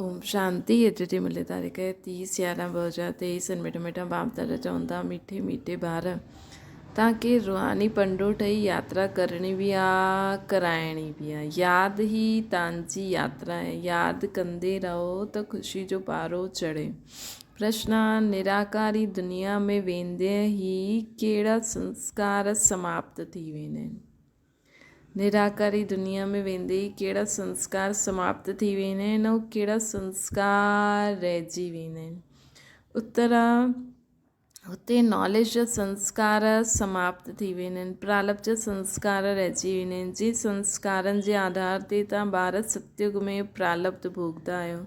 اوم شانتي اڄ جي ملي تاريخ 30 11 2023 ان مٺا مٺا باپ دادا چون ٿا مٺي مٺي ٻار تان کي روحاني پنڊو ٺهي ياترا ڪرڻي به آ ڪرائڻي به آ ياد هي تان جي ياترا آهي ياد ڪندي رهو ته خوشي جو پارو چڙهي پرشن نراڪاري دنيا ۾ ويندي هي ڪهڙا سنسڪار سماپت ٿي ويندا آهن نراڪاري دنيا ۾ ويندي ئي ڪهڙا سنسڪار سماپت ٿي ويندا آهن ۽ ڪهڙا سنسڪار رهجي ويندا آهن. اترا، هتي ناليج جا سنسڪار سماپت ٿي ويندا آهن، پرالپ جا سنسڪار رهجي ويندا آهن، جي سنسڪارن جي آڌار تي توهان ٻار ستيگ ۾ پرالپت ڀوڳدا آهيو،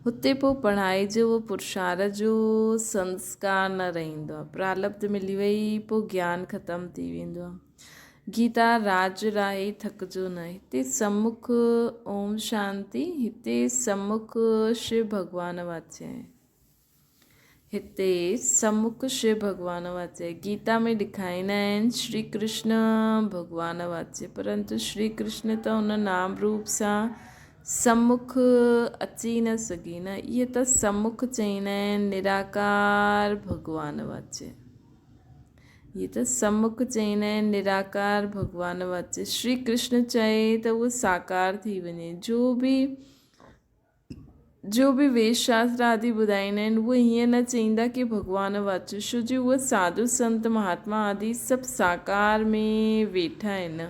هتي پوء پڙهائي جو پرشار جو سنسڪار نه رهندو آهي. پرالپت ملي وئي پوء گيان ختم ٿي ويندو آهي. گيتا راج راهي ٿڪجو نه. هتي سمک اوم شانتي هتي سمک شو ڀڳوان واچي آهي. هتي سمک شو ڀڳوان واچي آهي. گيتا ۾ ڏکائيندا آهن شري ڪرشن ڀڳوان واچي پرنتو شري ڪرشن ته ان نام روپ سان سمک اچي نه سگهي نه اهي ته سمک چئيندا آهن نراڪار ڀڳوان واچي. هي ته سمک چئيندا آهن نراڪار ڀڳوان وچ شري ڪرشن چئي ته اهو ساڪار ٿي وڃي جو به جو به ويد شاستر آدي ٻڌائيندا آهن اهي هيئن نه چئيندا ڪي ڀڳوان وچ ڇو جو اهي ساڌو سنت مهاتما آدي سڀ ساڪار ۾ ويٺا آهن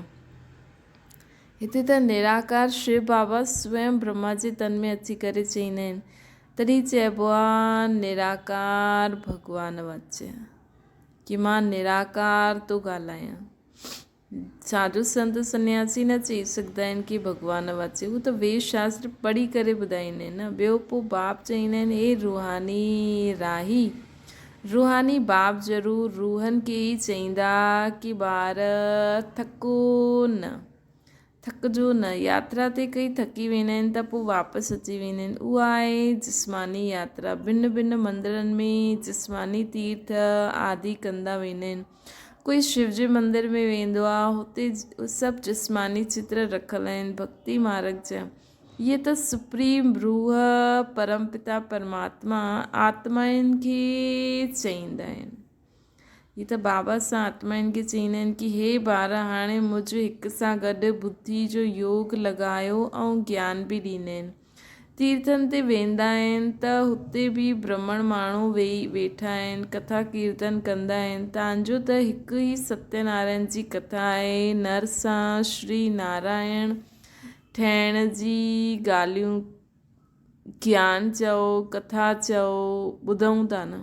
هتي ته نراڪار شو بابا سوئم برهما جي تن ۾ اچي ڪري چئيندا آهن تڏهن چئبو آ نراڪار ڀڳوان وچ ڪي مان نراڪار ٿو ڳالهايان. ساڌو سنت سنياسي نه چئي سگهندا آهن ڪي ڀڳوان وچ. هو ته ويد شاستر پڙهي ڪري ٻڌائيندا آهن نه. ٻيو پوء باپ چئيندا آهن اي روحاني راهي. روحاني باپ ضرور روحن کي ئي چئيندا ڪي ٻار ٿڪو نه. ٿڪجو نه، ياترا تي ڪئي ٿڪي ويندا آهن ته پوء واپس اچي ويندا آهن. اها آهي جسماني ياترا. ڀن ڀن مندرن ۾ جسماني تيرٿ آدي ڪندا ويندا آهن. ڪوئي شو جي مندر ۾ ويندو آهي، هتي سڀ جسماني چتر رکيل آهن، ڀڳتي مارگ جا. اهي ته سپريم روح پرم پتا پرماتما آتمائن کي چئيندا آهن. هي ته بابا سان آتمائن کي چئيندا آهن ڪي هي ٻار هاڻي مجھ هڪ سان گڏ ٻڌي جو يوگ لڳايو ۽ گيان به ڏيندا آهن. تيرٿن تي ويندا آهن ته هتي به برهمڻ ماڻهو ويهي ويٺا آهن ڪٿا ڪيرتن ڪندا آهن تانجو ته هڪ ئي ستيه نارائڻ جي ڪٿا آهي نر سان شري نارائڻ ٺهڻ جي ڳالهيون گيان چئو ڪٿا چئو ٻڌون ٿا نه.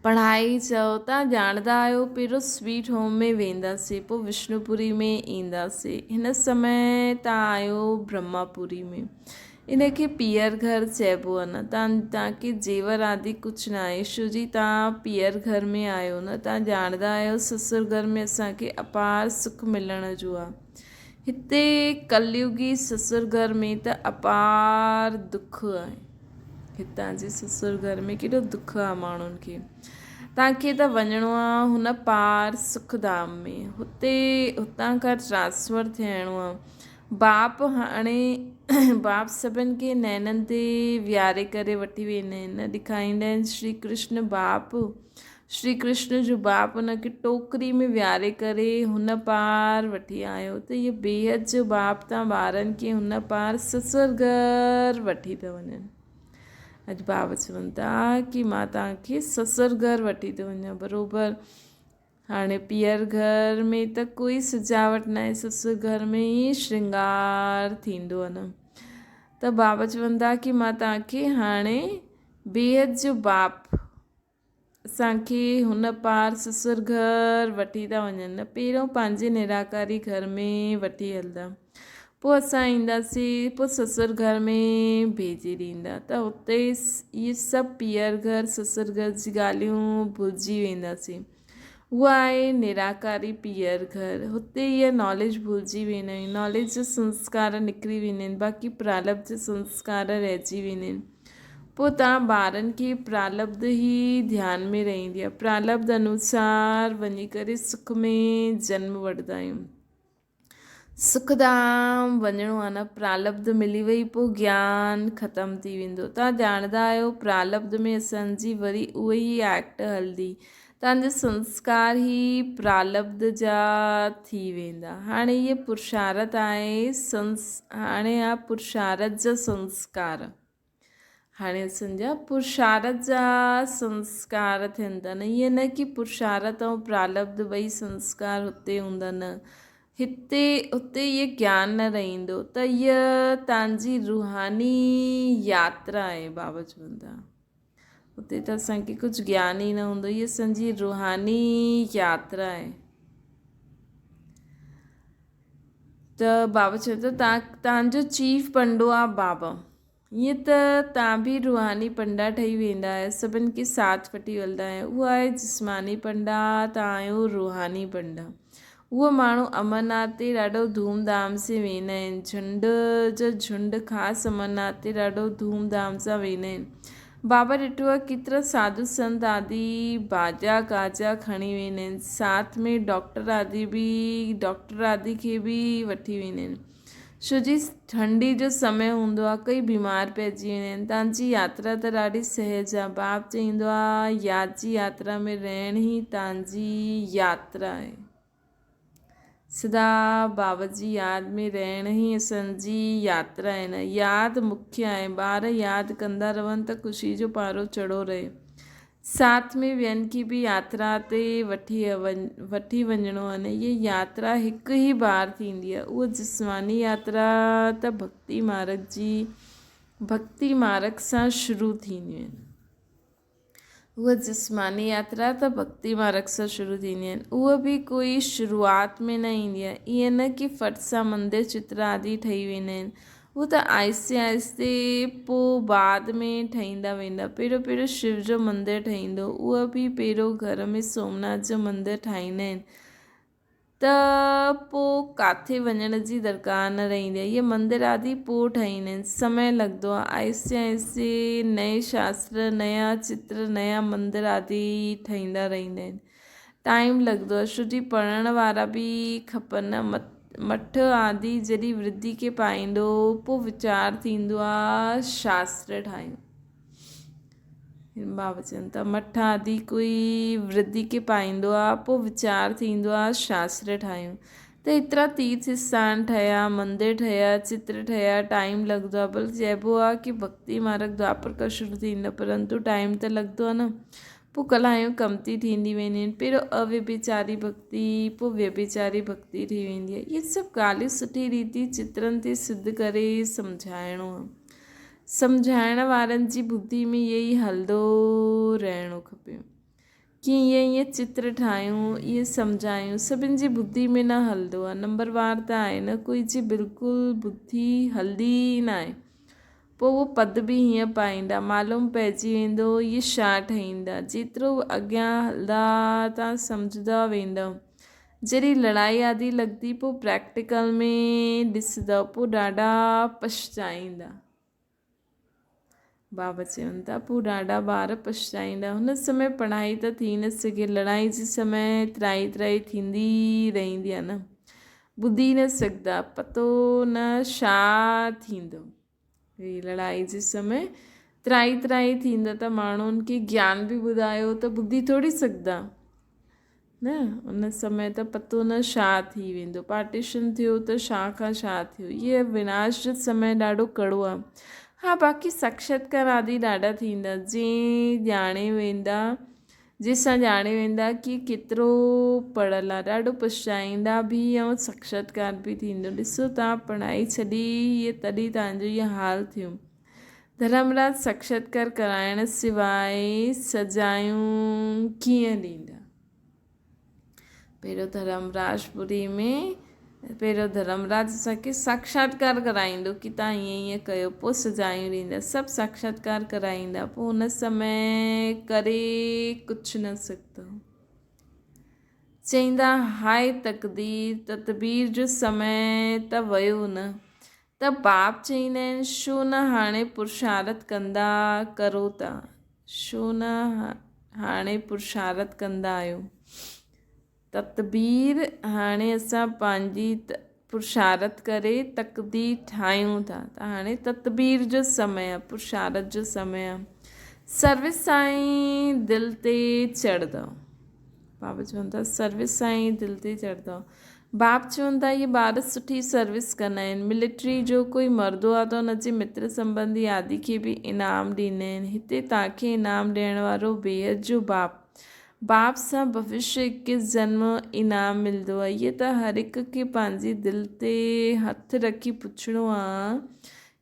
پڙهائي چئو تان ڄاڻندا آهيو پهريون سويٽ هوم ۾ وينداسين پوء وشنوپوري ۾ اينداسين هن سمي تان آهيو برهماپوري ۾ ان کي پيئر گهر چئبو آهي نه تان تان کي زيور آدي ڪجهه نه آهي شو جي تان پيئر گهر ۾ آهيو نه تان ڄاڻندا آهيو سسر گهر ۾ اسان کي اپار سک ملڻ جو آهي هتي ڪليوگي سسر گهر ۾ ته اپار دک آهي هتان جي سسر گهر ۾ ڪيڏو دک آ ماڻهن کي. تان کي ته وڃڻو آ هن پار سک ڌام ۾. هتي هتان کان ٽرانسفر ٿيڻو آ. باپ هاڻي باپ سڀن کي نينن تي ويهاري ڪري وٺي ويندا آهن نه ڏيکاريندا آهن شري ڪرشن باپ شري ڪرشن جو باپ ان کي ٽوڪري ۾ ويهاري ڪري هن پار وٺي آيو ته هيء بيحد جو باپ تان ٻارن کي هن پار سسر گهر وٺي ٿا وڃن. اڄ باب چون ٿا ڪي مان توهان کي سسر گهر وٺي ٿو وڃان بروبر هاڻي پيئر گهر ۾ ته ڪوئي سجاوٽ ناهي سسر گهر ۾ ئي شرنگار ٿيندو آهي نه ته باب چون ٿا ڪي مان توهان کي هاڻي بيحد جو باپ اسان کي هن پار سسر گهر وٺي ٿا وڃن نه پهريون پنهنجي نراڪاري گهر ۾ وٺي هلندا پوء اسان اينداسين پوء سسر گهر ۾ ڀيجي ڏيندا ته اتي اهي سڀ پيئر گهر سسر گهر جي ڳالهيون ڀلجي وينداسين اها آهي نراڪاري پيئر گهر هتي اها ناليج ڀلجي ويندا آهيون ناليج جا سنسڪار نڪري ويندا آهن باقي پرالبڌ جا سنسڪار رهجي ويندا آهن پوء توهان ٻارن کي پرالبڌ ئي ڌيان ۾ رهندي آهي. پرالبڌ انوسار وڃي ڪري سک ۾ جنم وٺندا آهيون. سک ڌام وڃڻو آ نه پرالبڌ ملي وئي پوء گيان ختم ٿي ويندو. توهان ڄاڻندا آهيو پرالبڌ ۾ اسان جي وري اهي ئي ايڪٽ هلندي. توهان جا سنسڪار ئي پرالبڌ جا ٿي ويندا. هاڻي هيء پرشارٿ آهي سنس هاڻي آ پرشارٿ جا سنسڪار. هاڻي اسان جا پرشارٿ جا سنسڪار ٿين ٿا نه ائين نه ڪي پرشارٿ ۽ پرالبڌ ٻئي سنسڪار هتي هوندا نه هتي اتي اهي گيان نه رهندو ته هيء تان جي روحاني ياترا آهي بابا چون ٿا اتي ته اسان کي ڪجهه گيان ئي نه هوندو هيء اسان جي روحاني ياترا آهي ته بابا چيو ته تان جو چيف پنڊو آ بابا. ائين ته تان به روحاني پنڊا ٺهي ويندا آهيو، سڀن کي ساٿ وٺي هلندا آهيو. اهو آهي جسماني پنڊا، تان آهيو روحاني پنڊا. اهو ماڻهو امرناٿ تي ڏاڍو ڌوم ڌام سين ويندا آهن. جهنڊ جا جهنڊ خاص امرناٿ تي ڏاڍو ڌوم ڌام سان ويندا آهن. بابا ڏٺو آهي ڪيترا ساڌو سنت آدي باجا گاجا کڻي ويندا آهن ساٿ ۾ ڊاڪٽر آدي به ڊاڪٽر آدي کي به وٺي ويندا آهن ڇو جي ٺنڊي جو سمي هوندو آهي ڪئي بيمار پئجي ويندا آهن تان جي ياترا ته ڏاڍي سهج آهي باب چئيندو آهي ياد جي ياترا ۾ رهڻ ئي تان جي ياترا آهي. سدا بابا جي ياد ۾ رهڻ ئي اسان جي ياترا آهي نه. ياد مکيه آهي. ٻار ياد ڪندا رهن ته خوشي جو پارو چڙهو رهي. ساٿ ۾ ٻين کي به ياترا تي وٺي وٺي وڃڻو آهي نه. هيء ياترا هڪ ئي بار ٿيندي آهي. اها جسماني ياترا ته ڀڳتي مارگ جي ڀڳتي مارگ سان شروع ٿينديون آهن. اها جسماني ياترا ته ڀڳتي مارگ سان شروع ٿيندي آهن. اها به ڪوئي شروعات ۾ نه ايندي آهي. ائين نه ڪي ڦٽ سان مندر چتر آدي ٺهي ويندا آهن. اهو ته آهستي آهستي پوء بعد ۾ ٺهيندا ويندا. پهريون پهريون شو جو مندر ٺهيندو. اها به پهريون گهر ۾ سومناٿ جو مندر ٺاهيندا آهن. ته پوء ڪاٿي وڃڻ جي درڪار نه رهندي آهي. اهي مندر آدي پوء ٺهيندا آهن. سمي لڳندو آهي. آهستي آهستي نئين شاستر، نيا چتر، نيا مندر آدي ٺهيندا رهندا آهن. ٽائيم لڳندو آهي. ڇو جي پڙهڻ وارا به کپن نه. مٺ آدي جڏهن ورڌي کي پائيندو پوء ويچار ٿيندو آهي شاستر ٺاهيون. بابا چون ٿا مٺ آدي ڪوئي ورڌي کي پائيندو آ پوء ويچار ٿيندو آ شاستر ٺاهيون ته ايترا تيرٿ اسٿان ٺهيا مندر ٺهيا چتر ٺهيا ٽائيم لڳندو آ بلڪ چئبو آ ڪي ڀڳتي مارگ دوآپر کان شروع ٿيندو پرنتو ٽائيم ته لڳندو آ نه پوء ڪلايون ڪمتي ٿيندي وينديون آهن پهريون اويڀيچاري ڀڳتي پوء ويڀيچاري ڀڳتي ٿي ويندي آ اهي سڀ ڳالهيون سٺي ريتي چترن تي سڌ ڪري سمجهائڻو آ. سمجهائڻ وارن جي ٻڌي ۾ ائين ئي هلندو رهڻو کپي. ڪيئن ائين ائين چتر ٺاهيون، ائين سمجهايون، سڀن جي ٻڌي ۾ نه هلندو آهي. نمبر وار ته آهي نه ڪوئي جي بلڪل ٻڌي هلندي ئي ناهي. پوء اهو پد به هيئن پائيندا، معلوم پئجي ويندو اهي ڇا ٺهيندا. جيترو اڳيان هلندا تان سمجهندا ويندؤ. جڏهن لڙائي آدي لڳندي پوء پريڪٽيڪل ۾ ڏسندؤ پوء ڏاڍا پڇتائيندا. بابا چون ٿا پوء ڏاڍا ٻار پڇتائيندا. هن سمي پڙهائي ته ٿي نه سگهي. لڙائي جي سمي ترائي ترائي ٿيندي رهندي آهي نه. ٻڌي نه سگهندا. پتو نه ڇا ٿيندو. هي لڙائي جي سمي ترائي ترائي ٿيندو ته ماڻهن کي گيان به ٻڌايو ته ٻڌي ٿوري سگهندا نه ان سمي ته پتو نه ڇا ٿي ويندو پارٽيشن ٿيو ته ڇا کان ڇا ٿيو هيء وناش جو سمي ڏاڍو ڪڙو آهي ها باقي ساڪشاتڪار آدي ڏاڍا ٿيندا جي ڄاڻي ويندا جنهن سان ڄاڻي ويندا ڪي ڪيترو پڙهيل آ ڏاڍو پڇتائيندا به ۽ ساڪشاتڪار به ٿيندو ڏسو توهان پڙهائي ڇڏي هئي تڏهن توهان جو اهو حال ٿيو ڌرمراج ساڪشاتڪار ڪرائڻ سواء سزايون ڪيئن ڏيندا. پهريون ڌرمراج پوري ۾ پهريون ڌرمراج اسان کي ساڪشاتڪار ڪرائيندو ڪي تان ائين ائين ڪيو پوء سزايون ڏيندا سڀ ساڪشاتڪار ڪرائيندا پوء ان سمي ڪري ڪجهه نه سگهندو چئيندا هاء تقدير تدبير جو سمي ته ويو نه ته باپ چئيندا آهن شو نه هاڻي پرشارت ڪندا ڪرو ٿا شو نه هاڻي پرشارت ڪندا آهيو تدبير هاڻي اسان پنهنجي پرشارت ڪري تقدير ٺاهيون ٿا ته هاڻي تدبير جو سمي آهي، پرشارت جو سمي آهي. سروس سان ئي دل تي چڙهندؤ. بابا چون ٿا سروس سان ئي دل تي چڙهندؤ. باپ چون ٿا اهي ٻار سٺي سروس ڪندا آهن. ملٽري جو ڪوئي مردو آهي ته ان جي متر سنبنڌي آدي کي به انعام ڏيندا آهن. هتي توهان کي انعام ڏيڻ وارو بيحد جو باپ. باپ سان ڀوشيه اڪيس جنم انعام ملندو آهي. اهي ته هر هڪ کي پنهنجي دل تي هٿ رکي پڇڻو آهي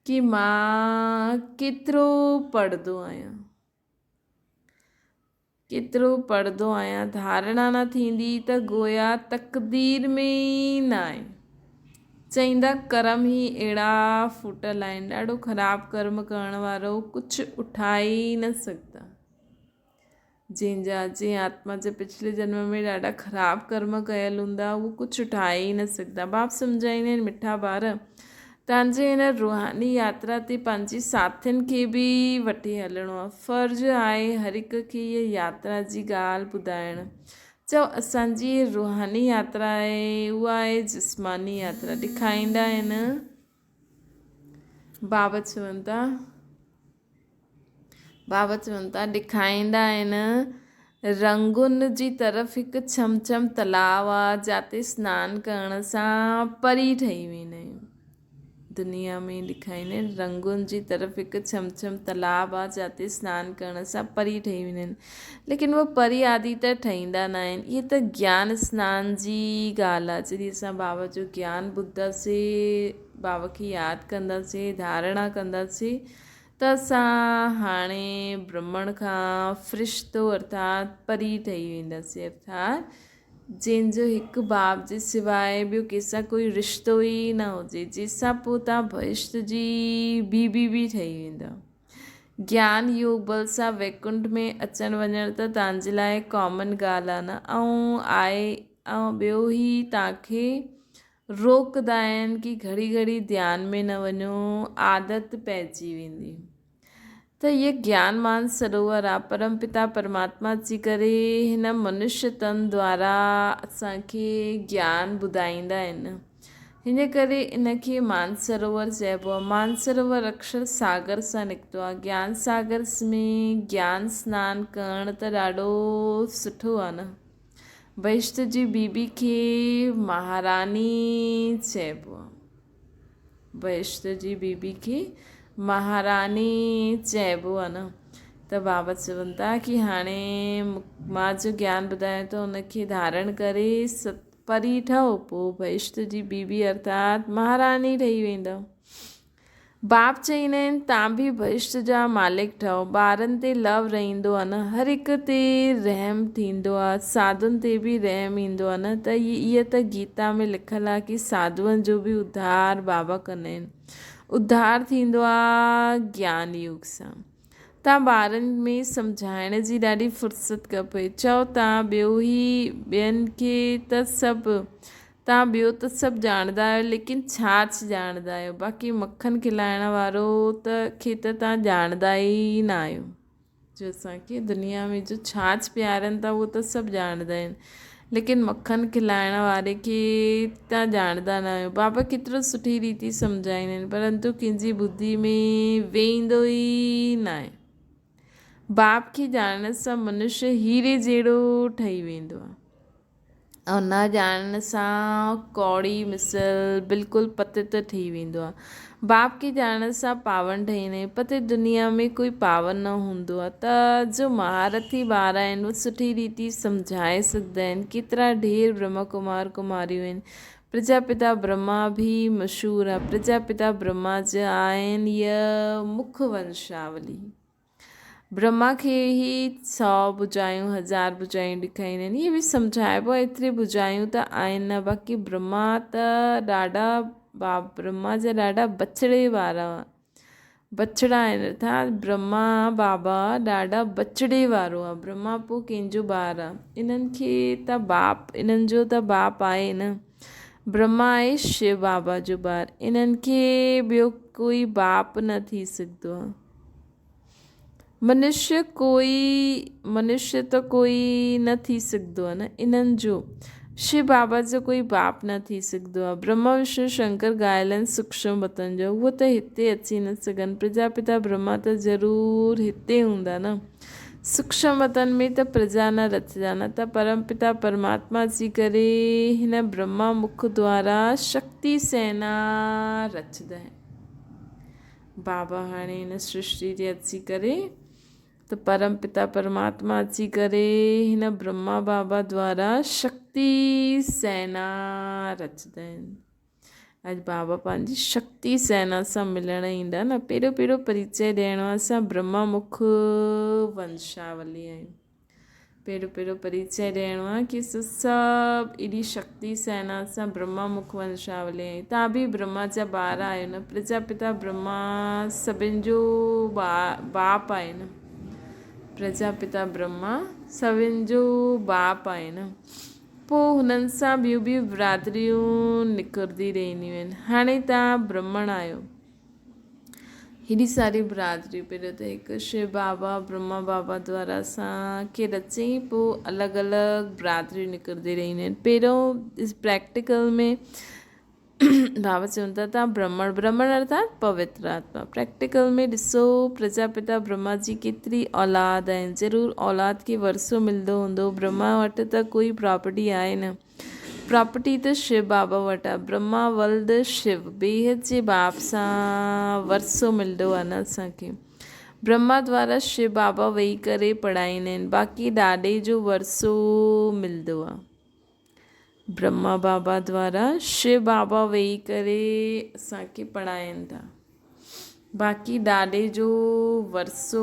ڪي مان ڪيترو پڙهندو آهيان. ڪيترو پڙهندو آهيان. ڌارڻا نه ٿيندي ته گويا تقدير ۾ ئي ناهي. چئيندا ڪرم ئي اهڙا ڦوٽل آهن. ڏاڍو خراب ڪرم ڪرڻ وارو ڪجهه اٺائي ئي نه سگهندا. جنهن جا جنهن آتما جا پڇلي جنم ۾ ڏاڍا خراب ڪرم ڪيل هوندا اهو ڪجهه ٺاهي ئي نه سگهندا. باپ سمجهائيندا آهن مٺا ٻار توهان جي هن روحاني ياترا تي پنهنجي ساٿين کي به وٺي هلڻو آهي. فرض آهي هر هڪ کي هيء ياترا جي ڳالهه ٻڌائڻ. چئو اسان جي هيء روحاني ياترا آهي اها آهي جسماني ياترا. ڏکائيندا آهن بابا چون ٿا. بابا چون ٿا ڏکائيندا آهن. رنگن جي طرف هڪ ڇم ڇم تلاء آ جاتي سنان ڪرڻ سان پري ٺهي ويندا آهيون. دنيا ۾ ڏکائيندا آهن رنگن جي طرف هڪ ڇم ڇم تلاء آ جاتي سنان ڪرڻ سان پري ٺهي ويندا آهن. ليڪن اهي پري آدي ته ٺهيندا نه آهن. اهي ته گيان سنان جي ڳالهه آ جڏهن اسان بابا جو گيان ٻڌنداسين بابا کي ياد ڪنداسين ڌارڻا ڪنداسين ته اسان هاڻي برهمڻ کان فرشتو ارٿات پري ٺهي وينداسين ارٿات جنهن جو هڪ باپ جي سواء ٻيو ڪنهن سان ڪوئي رشتو ئي نه هجي جنهن سان پوء توهان بهشت جي بي بي به ٺهي ويندؤ. گيان يوگ بل سان ويڪنٺ ۾ اچڻ وڃڻ ته توهان جي لاء ڪامن ڳالهه آهي نه ۽ آء ۽ ٻيو هي توهان کي روڪندا آهن ڪي گهڙي گهڙي ڌيان ۾ نه وڃو عادت پئجي ويندي ته هيء گيان مان سروور آ پرم پتا پرماتما اچي ڪري هن منشي تن دوارا اسان کي گيان ٻڌائيندا آهن هن ڪري ان کي مان سروور چئبو آ مان سروور اڪشر ساگر سان نڪتو آ گيان ساگر ۾ گيان سنان ڪرڻ ته ڏاڍو سٺو آ نه. بهشت جي بي بي کي مهاراني چئبو آهي. بهشت جي بي بي کي مهاراني چئبو آهي نه ته بابا چون ٿا ڪي هاڻي مان جو گيان ٻڌايان ٿو ان کي ڌارڻ ڪري ست پري ٺهو پوء بهشت جي بي بي ارٿات مهاراني ٺهي ويندؤ. باپ چئيندا آهن تان به بهشت جا مالڪ ٺهو. ٻارن تي لو رهندو آهي نه هر هڪ تي رحم ٿيندو آهي ساڌن تي به رحم ايندو آهي نه ته اها ته گيتا ۾ لکيل آهي ڪي ساڌوئن جو به اڌار بابا ڪندا آهن اڌار ٿيندو آهي گيان يوگ سان تان ٻارن ۾ سمجهائڻ جي ڏاڍي فرصت کپي چئو تان ٻيو هي ٻين کي ته سڀ توهان ٻيو ته سڀ ڄاڻندا آهيو ليڪن ڇاڇ ڄاڻندا آهيو باقي مکن کلائڻ وارو ته کي ته توهان ڄاڻندا ئي نه آهيو جو اسان کي دنيا ۾ جو ڇاڇ پيارن ٿا اهو ته سڀ ڄاڻندا آهن ليڪن مکن کلائڻ واري کي توهان ڄاڻندا نه آهيو بابا ڪيترو سٺي ريتي سمجهائيندا آهن پرنتو ڪنهن جي ٻڌي ۾ ويندو ئي نه آهي باپ کي ڄاڻڻ سان منشي هيري جهڙو ٺهي ويندو آهي ۽ نه ڄاڻڻ سان ڪوڙي مثل بلڪل پتت ٺهي ويندو آهي. باپ کي ڄاڻڻ سان پاون ٺهي ويندا آهيون. پتت دنيا ۾ ڪوئي پاون نه هوندو آهي ته جو مهارٿي ٻار آهن اهي سٺي ريتي سمجهائي سگهندا آهن. ڪيترا ڍير برهما ڪمار ڪماريون آهن. پرجاپتا برهما به مشهور آهي. پرجاپتا برهما جا آهن هيء مک ونشاولي. برهما کي هي سئو ڀجايون هزار ڀجايون ڏيکاريندا آهن. اهي به سمجهائبو آهي ايتري ڀجايون ته آهن نه باقي برهما ته ڏاڍا برهما جا ڏاڍا بڇڙي وارا بڇڙا آهن ارٿات برهما بابا ڏاڍا بڇڙي وارو آهي برهما پوء ڪنهن جو ٻار آهي انهن کي ته باپ انهن جو ته باپ آهي نه برهما آهي شو بابا جو ٻار انهن کي ٻيو ڪوئي باپ نه ٿي سگهندو آهي. منشي ڪوئي منشي ته ڪوئي نه ٿي سگهندو آهي نه انهن جو شو بابا جو ڪوئي باپ نه ٿي سگهندو آهي. برهما وشنو شنڪر ڳايل آهن سوڪشم وطن جو. اهي ته هتي اچي نه سگهن. پرجاپتا برهما ته ضرور هتي هوندا نه. سوڪشم وطن ۾ ته پرجا نه رچدا نه ته پرم پتا پرماتما اچي ڪري هن برهما مک دوارا شڪتي سينا رچدا آهن. بابا هاڻي هن سرشٽي تي اچي ڪري ته پرم پتا پرماتما اچي ڪري هن برهما بابا دوارا شڪتي سينا رچدا آهن. اڄ بابا پنهنجي شڪتي سينا سان ملڻ ايندا نه. پهريون پهريون پريچي ڏيڻو آهي اسان برهما مک ونشاولي آهيون. پهريون پهريون پريچي ڏيڻو آهي ڪي اسان سڀ ايڏي شڪتي سينا سان برهما مک ونشاولي آهيون. تان به برهما جا ٻار آهيو نه. پرجاپتا برهما سڀن جو باپ آهي نه. پرجاپتا برهما سڀن جو باپ آهي نه. پوء هنن سان ٻيون ٻيون برادريون نڪرندي رهنديون آهن. هاڻي تان برهمڻ آهيو. هيڏي ساري برادري پهريون ته هڪ شو بابا برهما بابا دوارا اسان کي رچيائين پوء الڳ الڳ برادريون نڪرندي رهيون آهن پهريون پريڪٽيڪل ۾ بابا چون ٿا تان برهمڻ برهمڻ ارٿات پوتر آتما پريڪٽيڪل ۾ ڏسو پرجاپتا برهما جي ڪيتري اولاد آهن ضرور اولاد کي ورثو ملندو هوندو برهما وٽ ته ڪوئي پراپرٽي آهي نه پراپرٽي ته شو بابا وٽ آ. برهما ولد شو، بيحد جي باپ سان ورثو ملندو آ نه اسان کي. برهما دوارا شو بابا ويهي ڪري پڙهائيندا آهن. باقي ڏاڏي جو ورثو ملندو آ. برهما بابا دوارا شو بابا ويهي ڪري اسان کي پڙهائين ٿا. باقي ڏاڏي جو ورثو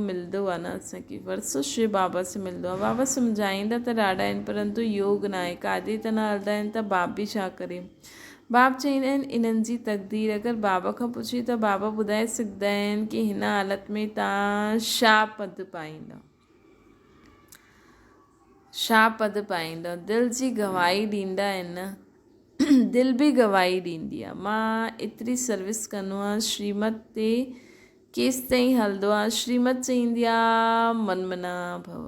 ملندو آ نه اسان کي ورثو شو بابا سان ملندو آ بابا سمجهائيندا ته ڏاڍا آهن پرنتو يوگ نه آهي قاعدي ته نه هلندا آهن ته باب به ڇا ڪري باب چئيندا آهن انهن جي تقدير اگر بابا کان پڇي ته بابا ٻڌائي سگهندا آهن ڪي هن حالت ۾ تان ڇا پد پائيندا ڇا پد پائيندؤ؟ دل جي گواهي ڏيندا آهن نه. دل به گواهي ڏيندي آهي. مان ايتري سروس ڪندو آهيان شريمت تي ڪيستائين هلندو آهيان. شريمت چئيندي آهي من منا ڀو.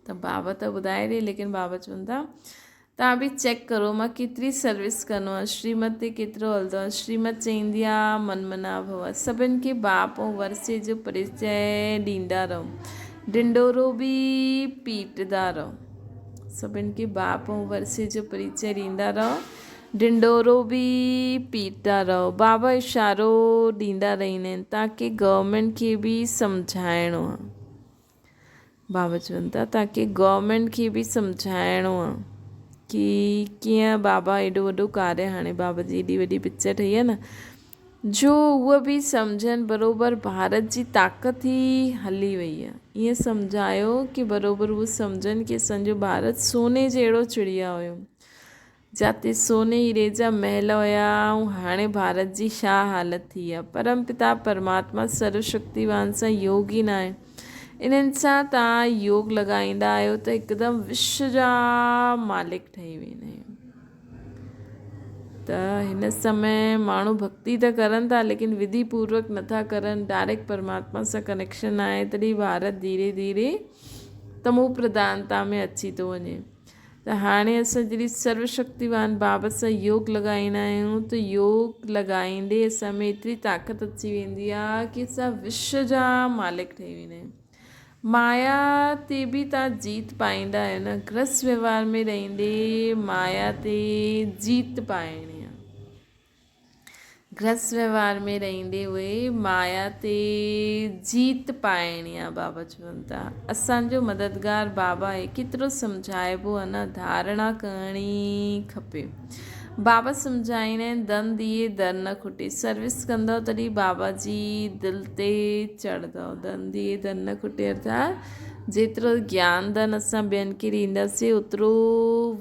ته بابا ته ٻڌائي ڏي ليڪن بابا چون ٿا توهان به چيڪ ڪرو مان ڪيتري سروس ڪندو آهيان شريمت تي ڪيترو هلندو آهيان. شريمت چئيندي آهي من منا ڀو. سڀن کي باپ ۽ ورثي جو پريچئه ڏيندا رهو. ڍنڍورو به پيٽدا رهو. سڀن کي باپ ۽ ورثي جو پريچئه ڏيندا رهو. ڍنڍورو به پيٽدا رهو. بابا اشارو ڏيندا رهندا آهن توهان کي گورنمينٽ کي به سمجهائڻو آهي. بابا چون ٿا تاڪي گورنمينٽ کي به سمجهائڻو آ ڪي ڪيئن بابا ايڏو وڏو ڪاري هاڻي بابا جي ايڏي وڏي پڪچر ٺهي آ نه جو اهي به سمجهن بروبر ڀارت جي طاقت ئي هلي وئي آ ائين سمجهايو ڪي بروبر اهي سمجهن ڪي اسان جو ڀارت سوني جهڙو چڙيا هيو جاتي سوني هيري جا محل هيا ۽ هاڻي ڀارت جي ڇا حالت ٿي آ. پرم پتا پرماتما سرو شڪتيوان سان يوگ ئي ناهي. انهن سان توهان يوگ لڳائيندا آهيو ته هڪدم وشو جا مالڪ ٺهي ويندا آهيو. ته هن سمي ماڻهو ڀڳتي ته ڪرن ٿا ليڪن وڌي پوروڪ نٿا ڪرن ڊائريڪٽ پرماتما سان ڪنيڪشن ناهي تڏهن ڀارت ڌيري ڌيري تمو پرڌانتا ۾ اچي ٿو وڃي. ته هاڻي اسان جڏهن سرو شڪتيوان بابا سان يوگ لڳائيندا آهيون ته يوگ لڳائيندي اسان ۾ ايتري طاقت اچي ويندي آهي ڪي اسان وشو جا مالڪ ٺهي ويندا آهيون. مايا تي به تان جيت پائيندا آهيو نه گرهست ويوهار ۾ رهندي مايا تي جيت پائڻي آهي. گرهست وهنوار ۾ رهندي اهي مايا تي جيت پائڻي آ بابا چون ٿا اسان جو مددگار بابا آهي ڪيترو سمجهائبو آ نه ڌارڻا ڪرڻي کپي بابا سمجهائيندا آهن دن ديئي در نه کٽي سروس ڪندؤ تڏهن بابا جي دل تي چڙهندؤ دن ديئي در نه کٽي ارٿات جيترو گيان ڌن اسان ٻين کي ڏينداسين اوترو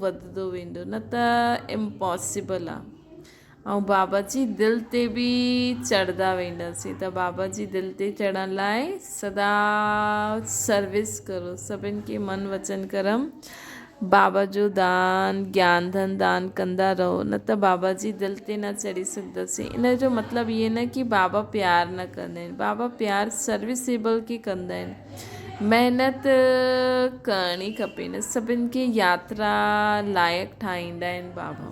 وڌندو ويندو نه ته امپاسبل آ ۽ بابا جي دل تي به چڙهندا وينداسين ته بابا جي دل تي چڙهڻ لاء سدا سروس ڪرو سڀن کي من وچن ڪرم بابا جو دان گيان ڌن دان ڪندا رهو نه ته بابا جي دل تي نه چڙهي سگهنداسين ان جو مطلب اهي نه ڪي بابا پيار نه ڪندا آهن بابا پيار سروسيبل کي ڪندا آهن. محنت ڪرڻي کپي نه سڀن کي ياترا لائق ٺاهيندا آهن بابا.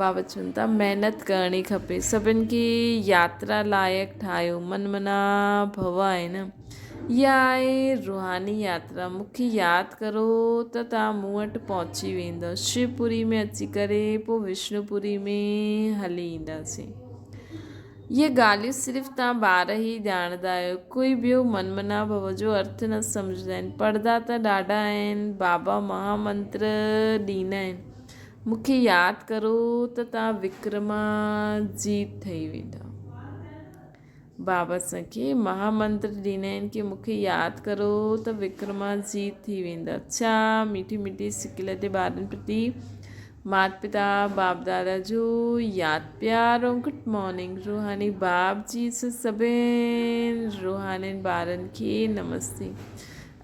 بابا چون ٿا محنت ڪرڻي کپي سڀن کي ياترا لائق ٺاهيو من منا ڀو آهي نه اها آهي روحاني ياترا مون کي ياد ڪرو ته توهان مون وٽ پهچي ويندؤ شو پوري ۾ اچي ڪري پوء وشنو پوري ۾ هلي اينداسين. اهي ڳالهيون صرف توهان ٻار ئي ڄاڻندا آهيو، ڪوئي ٻيو من منا ڀو جو ارٿ نه سمجهندا آهن. پڙهندا ته ڏاڍا آهن، بابا مها منتر ڏيندا آهن، مون کي ياد ڪرو ته توهان وڪرماجيت ٺهي ويندا. بابا اسان کي مها منتر ڏيندا آهن ڪي مون کي ياد ڪرو ته وڪرماجيت ٿي ويندا. ڇا مٺي مٺي سڪل تي ٻارن پرتي مات پتا باپ دادا جو ياد پيار ۽ گڊ مارننگ روحاني باپ جي سڀين روحانين ٻارن کي نمستي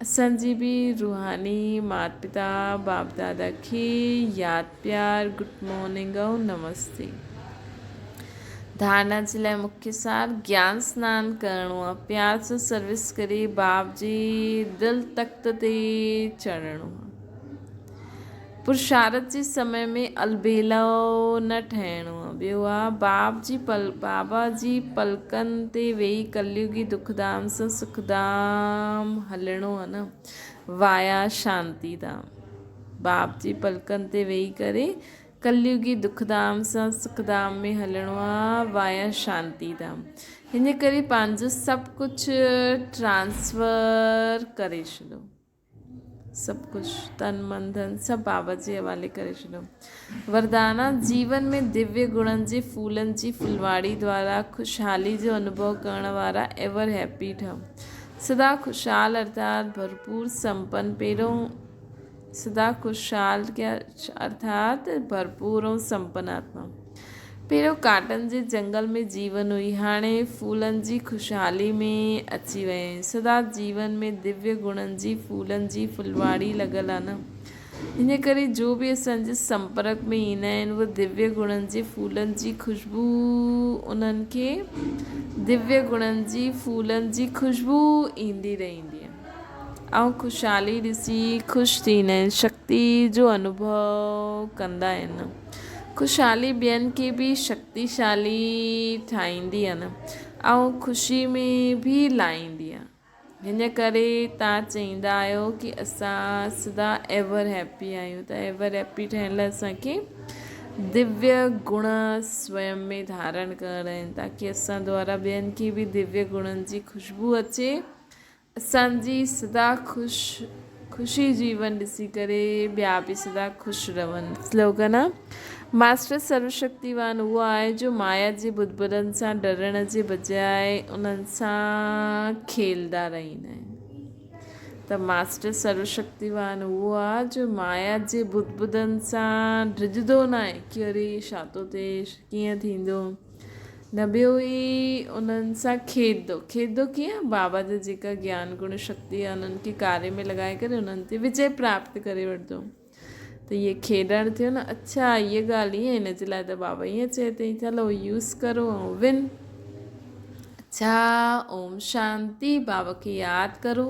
اسان جي به روحاني مات پتا باپ دادا کي ياد پيار گڊ مارننگ ۽ نمستي ڌارنا جي لاء مکيه سار گيان سنان ڪرڻو آ پيار سان سروس ڪري باپ جي دل تخت تي چڙهڻو آ. پرشارت جي سمي ۾ البيلو نه ٺهڻو آ. ٻيو آ باب جي پل بابا جي پلڪن تي ويهي ڪليوگي دکڌام سان سکڌام هلڻو آ نه وايا شانتي ڌام. باب جي پلڪن تي ويهي ڪري ڪليوگي دکڌام سان سکڌام ۾ هلڻو آ وايا شانتي ڌام. هن ڪري پنهنجو سڀ ڪجهه ٽرانسفر ڪري ڇڏو. سڀ ڪجهه تن من ڌن سڀ بابا جي حوالي ڪري ڇڏيو. وردانا، جيون ۾ دويه گڻن جي ڦولن جي ڦلواڙي دوارا خوشحالي جو انوڀو ڪرڻ وارا ايور هيپي ٺهه. سدا خوشحال ارٿات ڀرپور سمپن پهريون سدا خوشحال ارٿات ڀرپور ۽ سمپن آتما. پهريون ڪاٽن جي جنگل ۾ جيون هئي، هاڻي ڦولن جي خوشحالي ۾ اچي وئي آهين. سدا جيون ۾ دويه گڻن جي ڦولن جي ڦلواڙي لڳل آ نه. ان ڪري جو به اسان جي سمپرڪ ۾ ايندا آهن، اهي دويه گڻن جي ڦولن جي خوشبو انهن کي دويه گڻن جي ڦولن جي خوشبو ايندي رهندي آهي. ۽ خوشحالي ڏسي خوش ٿيندا آهن، شڪتي جو انوڀو ڪندا آهن. خوشحالي ٻين کي به شڪتيشالي ٺاهيندي آهي ۽ خوشي ۾ به لاهيندي آهي. هن ڪري توهان چئيندا آهيو ڪي اسان سدا ايور هيپي آهيون ته ايور هيپي ٺهڻ لاء اسان کي دويه گڻ سويم ۾ ڌارڻ ڪرڻا آهن تاڪي اسان دوارا ٻين کي به دويه گڻن جي خوشبو اچي. اسان جي سدا خوش خوشي جيون ڏسي ڪري ٻيا به سدا خوش رهن. سلوگن، ماسٽر سروشڪتيوان اهو آهي جو مايا جي بدبدن سان ڊرڻ جي بجاء انهن سان کيلدا رهندا آهن. ته ماسٽر سروشڪتيوان اهو آهي جو مايا جي بدبدن سان ڊڄندو ناهي ڪي اري ڇا ٿو ٿئي ڪيئن ٿيندو. نه ٻيو ئي انهن سان کيڏندو. کيڏندو ڪيئن؟ بابا جا جيڪا گيان گڻ شڪتي آهي انهن کي ڪاري ۾ لڳائي ڪري انهن تي وجي پراپت ڪري وٺندو. ته هيء کيڏڻ ٿيو نه. اڇا هيء ڳالهه ائين هن جي لاء ته بابا ائين چئي اٿئي هلو يوز ڪرو ۽ ون. اڇا اوم شانتي بابا کي ياد ڪرو.